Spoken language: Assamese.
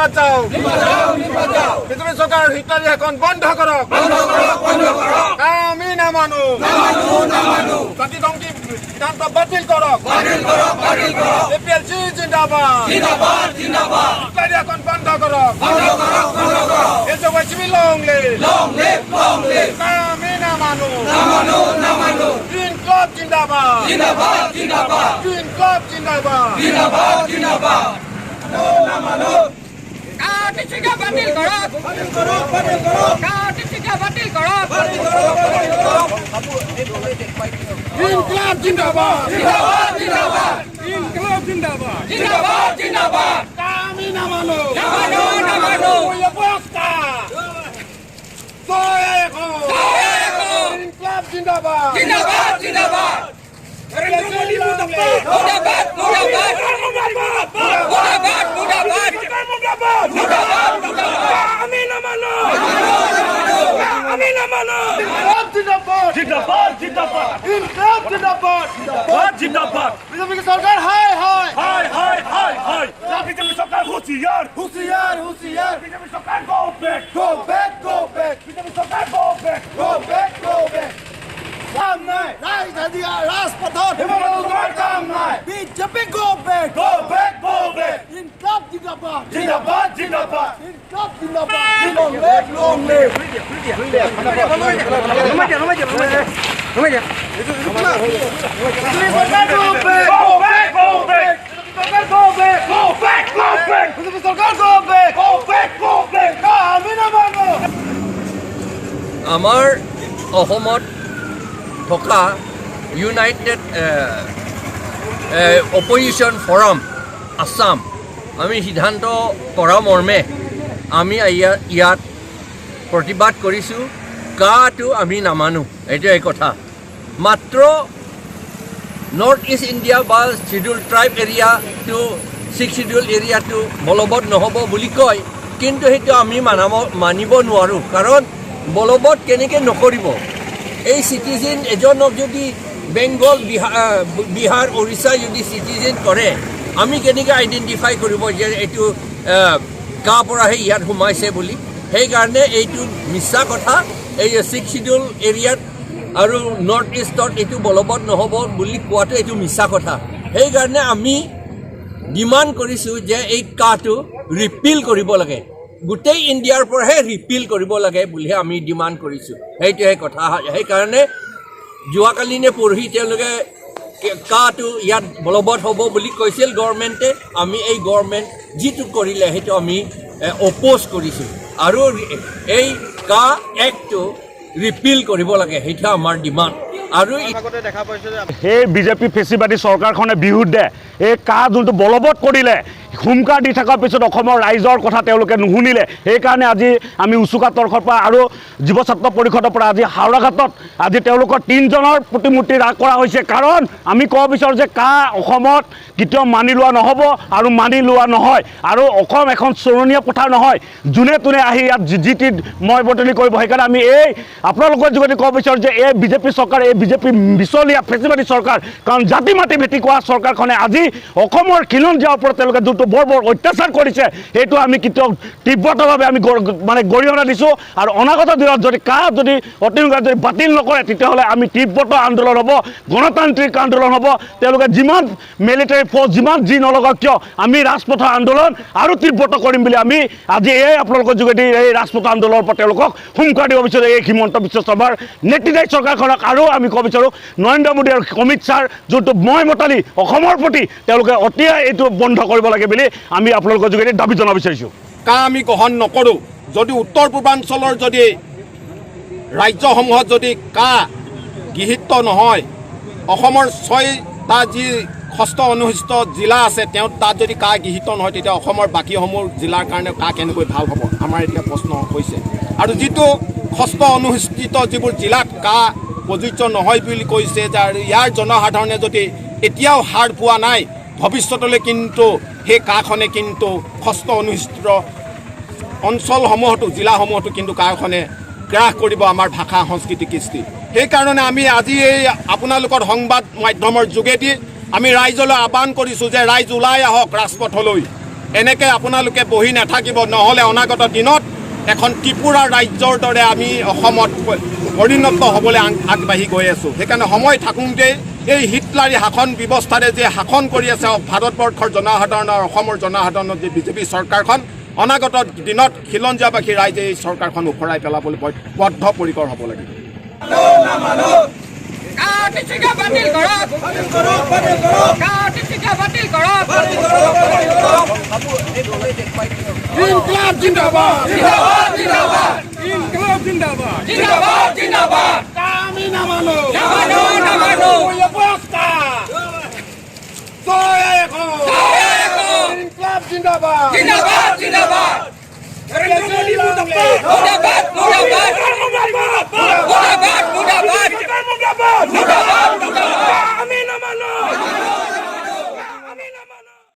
নিপাত যাওক। বিজেপি চৰকাৰ হিটলাৰী শাসন বন্ধ কৰক। আমি নামানো। জাতি ধ্বংসী সিদ্ধান্ত বাতিল কৰক। এপিএলচি জিন্দাবাদ। হিটলাৰী শাসন বন্ধ কৰক। এজেৱাইচিবি লং লিভ। আমি নামানো। ইনকলাব জিন্দাবাদ। ইনকলাব জিন্দাবাদ। কাৰ্তিকা বাতিল কৰক। কাৰ্তিকা বাতিল কৰক। ইনকলাব জিন্দাবাদ। ইনকলাব জিন্দাবাদ। জিন্দাবাদ, জিন্দাবাদ। আমি নামানো। নামানো, নামানো। অৱস্থা জয় হোক। ইনকলাব জিন্দাবাদ। জিন্দাবাদ, জিন্দাবাদ। মুর্দাবাদ, মুর্দাবাদ। মুর্দাবাদ, মুর্দাবাদ। মুর্দাবাদ, মুর্দাবাদ। আমি নামানো, আমি নামানো। ইনকলাব জিন্দাবাদ। জিন্দাবাদ, জিন্দাবাদ। ইনকলাব জিন্দাবাদ। জিন্দাবাদ। বিজেপি সরকার হায় হায়। হায় হায় হায় হায়। বিজেপি সরকার হুঁশিয়ার। হুঁশিয়ার, হুঁশিয়ার। বিজেপি সরকার go back. Go back, go back. BJP সরকার go back. Go back, go back. কাম নাই। ৰাইজ আজি ৰাজপথত। তোমাৰ কাম নাই। BJP go back. Go back, go back. Inqilab জিন্দাবাদ। জিন্দাবাদ, জিন্দাবাদ। ইনকলাব জিন্দাবাদ। Long live, long live. সরকার go back. Go back, go back. সরকার go back. Go back, go back. BJP সরকার go back. Go back, go back. আমি নামানো। আমাৰ অসমত থকা ইউনাইটেড অপজিশ্যন ফৰাম আছাম, আমি সিদ্ধান্ত কৰা মৰ্মে আমি ইয়াত প্ৰতিবাদ কৰিছোঁ। কাটো আমি নামানো, এইটোৱে কথা। মাত্ৰ নৰ্থ ইষ্ট ইণ্ডিয়া বা শ্বিডিউল ট্ৰাইব এৰিয়াটো, ছিক্স শ্বিডিউল এৰিয়াটো বলবৎ নহ'ব বুলি কয়, কিন্তু সেইটো আমি মানিব নোৱাৰোঁ। কাৰণ বলবৎ কেনেকৈ নকৰিব? এই চিটিজেন এজনক যদি বেংগল, বিহাৰ, উৰিষ্যা যদি চিটিজেন কৰে, আমি কেনেকৈ আইডেণ্টিফাই কৰিব যে এইটো কাৰ পৰাহে ইয়াত সোমাইছে বুলি? সেইকাৰণে এইটো মিছা কথা। এই ছিক্স শ্বিডিউল এৰিয়াত আৰু নৰ্থ ইষ্টত এইটো বলবৎ নহ'ব বুলি কোৱাটো এইটো মিছা কথা। সেইকাৰণে আমি ডিমাণ্ড কৰিছোঁ যে এই কাটো ৰিপিল কৰিব লাগে, গোটেই ইণ্ডিয়াৰ পৰাহে ৰিপিল কৰিব লাগে বুলিহে আমি ডিমাণ্ড কৰিছোঁ। সেইটোহে কথা। সেইকাৰণে যোৱাকালি নে পৰহি তেওঁলোকে কাটো ইয়াত বলবৎ হ'ব বুলি কৈছিল গভৰ্ণমেণ্টে। আমি এই গভৰ্ণমেণ্ট যিটো কৰিলে, সেইটো আমি অপ'জ কৰিছোঁ আৰু এই কা এক্টটো ৰিপিল কৰিব লাগে, সেইটো আমাৰ ডিমাণ্ড আৰু সেই বিজেপি ফেচিবাদী চৰকাৰখনে বিৰুদ্ধে এই কা যোনটো বলবৎ কৰিলে, হুমকাৰ দি থকাৰ পিছত অসমৰ ৰাইজৰ কথা তেওঁলোকে নুশুনিলে। সেইকাৰণে আজি আমি উচুকা তৰফৰ পৰা আৰু যুৱ ছাত্ৰ পৰিষদৰ পৰা আজি হাওৰাঘাটত আজি তেওঁলোকৰ তিনিজনৰ প্ৰতিমূৰ্তি ৰাগ কৰা হৈছে। কাৰণ আমি ক'ব বিচাৰোঁ যে কা অসমত কেতিয়াও মানি লোৱা নহ'ব আৰু মানি লোৱা নহয়। আৰু অসম এখন চৰণীয়া পথাৰ নহয়, যোনে তোনে আহি ইয়াত যি টি ময় বদলি কৰিব। সেইকাৰণে আমি এই আপোনালোকৰ যোগেদি ক'ব বিচাৰোঁ যে এই বিজেপি চৰকাৰ, এই বিজেপি মিছলীয়া ফেচিবাদী চৰকাৰ, কাৰণ জাতি মাটি ভেটি কোৱা চৰকাৰখনে আজি অসমৰ খিলঞ্জীয়াৰ ওপৰত তেওঁলোকে যোনটো বৰ বৰ অত্যাচাৰ কৰিছে, সেইটো আমি কেতিয়াও তীব্ৰতভাৱে আমি মানে গৰিহণা দিছোঁ। আৰু অনাগত দিনত যদি কা যদি অতি সোনকালে যদি বাতিল নকৰে, তেতিয়াহ'লে আমি তীব্ৰতৰ আন্দোলন হ'ব, গণতান্ত্ৰিক আন্দোলন হ'ব। তেওঁলোকে যিমান মিলিটাৰী ফ'ৰ্চ যিমান যি নলগাওক কিয়, আমি ৰাজপথৰ আন্দোলন আৰু তীব্ৰতৰ কৰিম বুলি আমি আজি এই আপোনালোকৰ যোগেদি এই ৰাজপথৰ আন্দোলনৰ পৰা তেওঁলোকক হুংকাৰ দিব বিচাৰোঁ, এই হিমন্ত বিশ্ব শৰ্মাৰ নেতৃত্বাধীন চৰকাৰখনক। আৰু আমি ক'ব বিচাৰোঁ, নৰেন্দ্ৰ মোদী আৰু অমিত শ্বাহৰ যোনটো মই মতালি অসমৰ প্ৰতি, তেওঁলোকে অতিয়ে এইটো বন্ধ কৰিব লাগে বুলি আমি আপোনালোকৰ যোগেদি দাবী জনাব বিচাৰিছোঁ। কা আমি গ্ৰহণ নকৰোঁ। যদি উত্তৰ পূৰ্বাঞ্চলৰ যদি ৰাজ্যসমূহত যদি কা গৃহীত নহয়, অসমৰ ছয়টা যি ষষ্ঠ অনুসূচিত জিলা আছে, তেওঁ তাত যদি কা গৃহীত নহয়, তেতিয়া অসমৰ বাকীসমূহ জিলাৰ কাৰণে কা কেনেকৈ ভাল হ'ব, আমাৰ এতিয়া প্ৰশ্ন হৈছে। আৰু যিটো ষষ্ঠ অনুসূচিত যিবোৰ জিলাত কা প্ৰযোজ্য নহয় বুলি কৈছে যে আৰু ইয়াৰ জনসাধাৰণে যদি এতিয়াও সাৰ পোৱা নাই, ভৱিষ্যতলৈ কিন্তু সেই কাখনে কিন্তু ষষ্ঠ অনুসূচিত অঞ্চলসমূহতো, জিলাসমূহতো কিন্তু কাখনে গ্ৰাস কৰিব আমাৰ ভাষা, সংস্কৃতি, কৃষ্টি। সেইকাৰণে আমি আজি এই আপোনালোকৰ সংবাদ মাধ্যমৰ যোগেদি আমি ৰাইজলৈ আহ্বান কৰিছোঁ যে ৰাইজ ওলাই আহক ৰাজপথলৈ। এনেকৈ আপোনালোকে বহি নাথাকিব, নহ'লে অনাগত দিনত এখন ত্ৰিপুৰা ৰাজ্যৰ দৰে আমি অসমত পৰিণত হ'বলৈ আগবাঢ়ি গৈ আছোঁ। সেইকাৰণে সময় থাকোঁতেই এই হিটলাৰী শাসন ব্যৱস্থাৰে যে শাসন কৰি আছে ভাৰতবৰ্ষৰ জনসাধাৰণৰ, অসমৰ জনসাধাৰণৰ যে বিজেপি চৰকাৰখন, অনাগত দিনত খিলঞ্জীয়াবাসী ৰাইজে এই চৰকাৰখন উফৰাই পেলাবলৈ বদ্ধপৰিকৰ হ'ব লাগিব। কাৰ্তিকা বাতিল কৰক, কাৰ্তিকা বাতিল কৰক। ইনকলাব জিন্দাবাদ! জিন্দাবাদ, জিন্দাবাদ। ইনকলাব জিন্দাবাদ! জিন্দাবাদ, জিন্দাবাদ। আমি নামানো। নামানো, নামানো। ইনকলাব জিন্দাবাদ! জিন্দাবাদ, জিন্দাবাদ। মুর্দাবাদ, মুর্দাবাদ, মুর্দাবাদ, মুর্দাবাদ, মুর্দাবাদ, মুর্দাবাদ।